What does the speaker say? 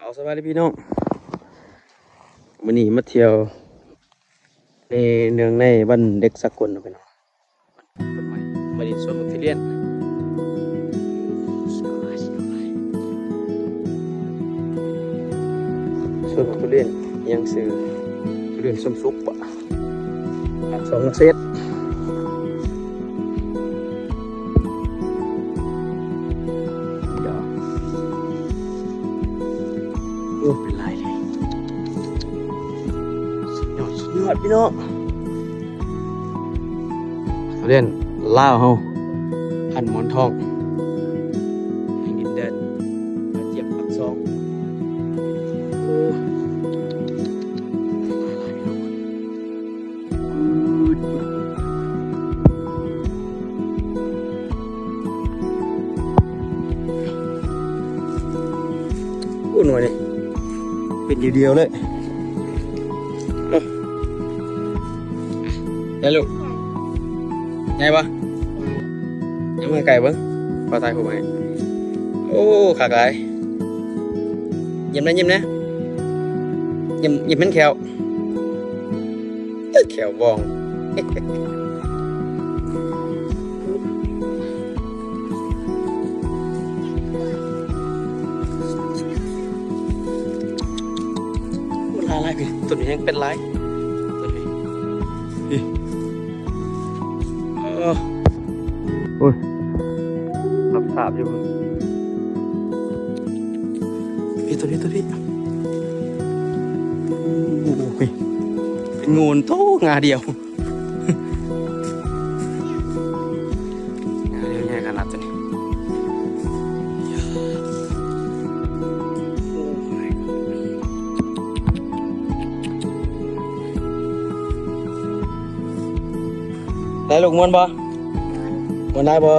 ເອົາ ສະບາຍດີພີ່ນ້ອງ ມື້ນີ້ມາທ່ຽວໃນ ເນື່ອງໃນວັນເດັກສາກົນເນາະພີ່ນ້ອງ. ມາຫຼິ້ນສວນບັກທຸລຽນ ສວນບັກທຸລຽນ ອີ່ຫຍັງຊື່ ທຸລຽນສົມສຸກບໍ? ປາກຊ່ອງເສດ ໂອ້ ເປັນຫຼາຍເລີຍ ສຸດຍອດ ສຸດຍອດ ພີ່ນ້ອງ. ທຸລຽນລາວເຮົາ ພັນໝອນທອງ ແຫ່ງດິນແດນ ກະຈຽບປາກຊ່ອງ. ໂອ້ ຫຼາຍໆ ພີ່ນ້ອງ. ໂອ້ ໜ່ວຍນີ້ ເປັນດຽວໆ ເລີຍ. ເອີ ໄດ້ລູກ ໃຫຍ່ບໍ່? ຍັງມາໃກ້ເບິ່ງ ຂໍຖ່າຍຮູບໃຫ້. ໂອ້ ຄັກຫຼາຍ. ຍິ້ມແດ່ ຍິ້ມແດ່ ຍິ້ມ ຍິ້ມເຫັນແຂ້ວ ແຂ້ວບອງ. ໂອ້ ຫຼາຍໆ ພີ່ ຕົ້ນນີ້ແຮງເປັນຫຼາຍ ຕົ້ນນີ້ ນີ້. ເອີ ໂອ້ຍ ສາບໆ ຢູ່ພຸ້ນ ພີ່ ໂຕນີ້ ໂຕນີ້ ໂອ້ຍ ເປັນໂງ່ນໂຕ ງາດຽວ ງາດຽວໃຫຍ່ຂະໜາດໂຕນີ້. ໄດ້ລູກ ມ່ວນບໍ່? ມ່ວນໄດ້ບໍ່?